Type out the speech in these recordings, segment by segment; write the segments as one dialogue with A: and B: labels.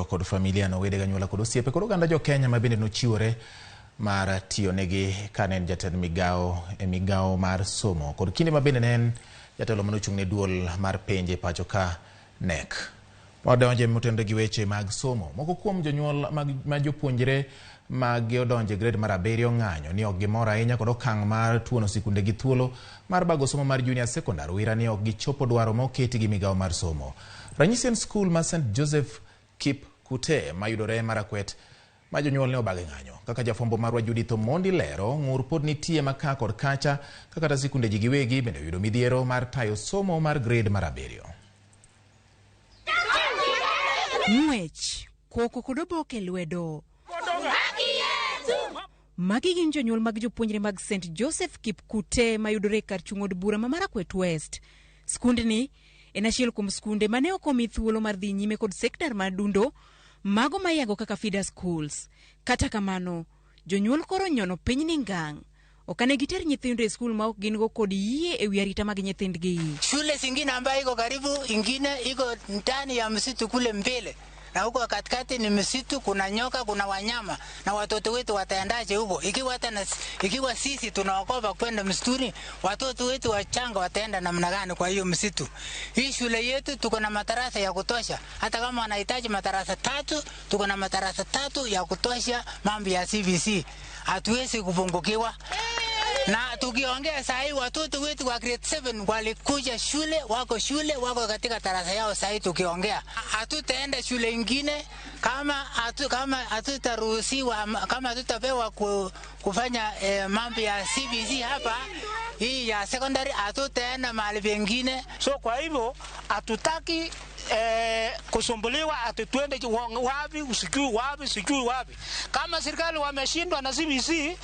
A: Kod familia no, wede, ganyuola kod osiepe kod oganda jo Kenya ma bende nochiwore mar tiyo negi kane en jatend migawo e migawo mar somo kod kinde ma bende ne en jatelo manochung' ne duol mar penj e pacho ka KNEC. Wadonje motenore gi weche mag somo. Moko kuom jonyuol ma jopuonjre magi odonjo e grade mar 7 ng'anyo ni ok gimor ahinya kod okang' mar tuono sikunde gi thuolo mar bago somo mar junior secondary wira ni ok gichopo dwaro ma oketi gi migawo mar somo. Ranyisi en skul mar St Joseph Kipkute mayudore Marakwet ma jonyuol ne obage ng'anyo. Kaka jafwambo marwa Judith Omondi lero, ng'ur pod nitie ma ka kod kacha ka kata sikunde ji giwegi bende oyudo midhiero mar tayo somo mar grade mar 7.
B: Ng'wech, koko kod oboke lwedo. Magi gin jonyuol mag jopuonjre mag St Joseph Kipkute mayudore e kar chung' od bura ma Marakwet West. Skundni en achiel kuom skunde mane ok omi thuolo mar dhi nyime kod sektar mar dundo mago ma iyango kaka feeder schools. Kata kamano, jonyuol koro nyono piny ni ngang'. Ok ane giter nyithindo e skul ma ok gin go kod yie e wi arita mag nyithindgi.
C: Shule zingine ambayo iko karibu, ingine iko ndani ya msitu kule mbele, na huko katikati ni msitu, kuna nyoka, kuna wanyama, na watoto wetu wataendaje huko? Ikiwa hata na, ikiwa sisi tunaogopa kwenda msituni, watoto wetu wachanga wataenda namna gani kwa hiyo msitu? Hii shule yetu tuko na madarasa ya kutosha, hata kama wanahitaji madarasa 3, tuko na madarasa 3 ya kutosha. Mambo ya CBC hatuwezi kupungukiwa. Na tukiongea saa hii watoto wetu wa grade 7 walikuja shule, wako shule, wako katika darasa yao saa hii tukiongea. Hatutaenda shule ingine kama hatutaruhusiwa, kama hatutapewa kufanya mambo ya CBC hapa hii ya secondary, hatutaenda mahali pengine.
D: So kwa hivyo hatutaki kusumbuliwa ati twende wapi, sijui wapi, sijui wapi. Kama serikali wameshindwa na CBC,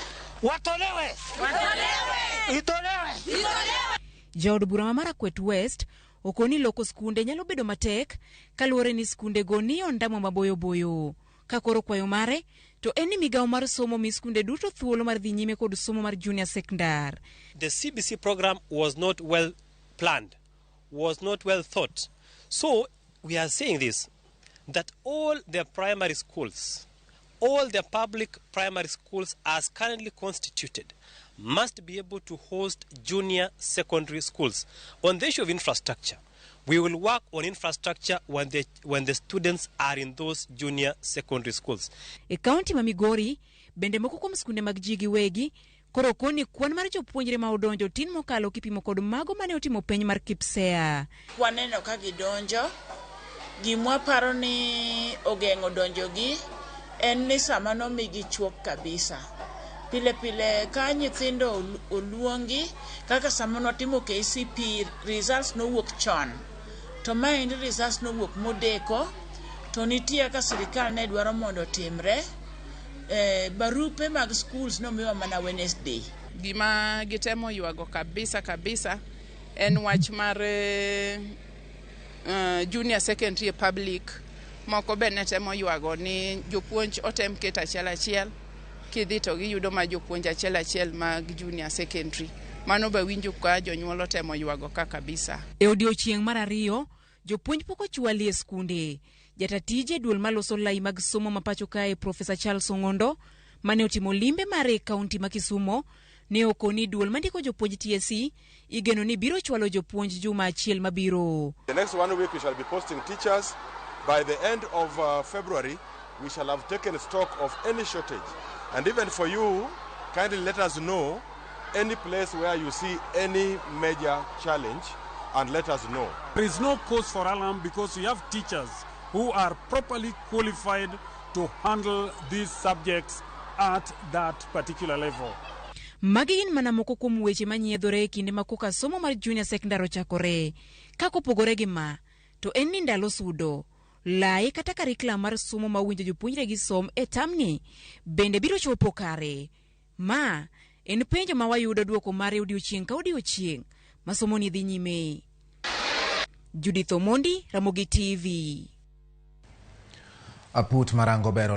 D: watolewe.
B: Watolewe.
D: Itolewe.
B: Itolewe. Jaod bura ma Marakwet West okoni loko skunde nyalo bedo matek kaluwore ni skunde go ni ondamo maboyo boyo. Ka koro kwayo mare to en ni migawo mar somo mi skunde duto thuolo mar dhi nyime kod somo mar junior secondary.
E: The CBC program was not well planned, was not well thought. So we are saying this, that all the primary schools, all the public primary schools as currently constituted must be able to host junior secondary schools. On the issue of infrastructure, we will work on infrastructure when the students are in those junior secondary schools.
B: E kaunti ma Migori, bende moko kuom skunde mag ji giwegi koro koni kwan mar jopuonjre ma odonjo tin mokalo kipimo kod mago mane otimo penj mar KPSEA.
F: Waneno ka gidonjo, gimwa paro ni ogeng'o donjogi en ni sama nomigi chuok kabisa. Pile pile ka nyithindo oluongi kaka sama nwatimo KCPE results nowuok chon, to maendi results nowuok modeko, to nitie kaka sirikal ne dwaro mondo otimre. Barupe mag schools nomiwa mana Wednesday.
G: Gima gitemo ywago kabisa kabisa en wach mar junior secondary public. Moko be ne temo ywago ni jopuonj otem keto achiel achiel, kidhi to giyudo ma jopuonj achiel achiel mag junior secondary. Mano be winjo ka jonyuol otemo ywago ka kabisa.
B: E odiochieng' mar 2, jopuonj pok ochwali e skunde. Jata tije duol maloso lai mag somo ma pacho kae Profesa Charles Ong'ondo mane otimo limbe mare e kaunti ma Kisumo ne okoni duol mandiko jopuonj TSC igeno ni biro chwalo jopuonj juma achiel mabiro.
H: The next 1 week we shall be posting teachers. By the end of February we shall have taken stock of any shortage. And even for you, kindly let us know any place where you see any major challenge and let us know.
I: There is no cause for alarm because we have teachers who are properly qualified to handle these subjects at that particular level.
B: Magi gin mana moko kuom weche manyiedhore e kinde ma koka somo mar junior secondary ochakore. Ka kopogore gi ma, to en ni ndalo sudo, lai kata curriculum mar somo ma owinjo jopuonjre gi som e tamni bende biro chopo kare. Ma en penjo ma wayudo dwoko mare odiochieng' ka odiochieng' ma somo ni dhi nyime. Judith Omondi, Ramogi TV.
A: Aput marango bero.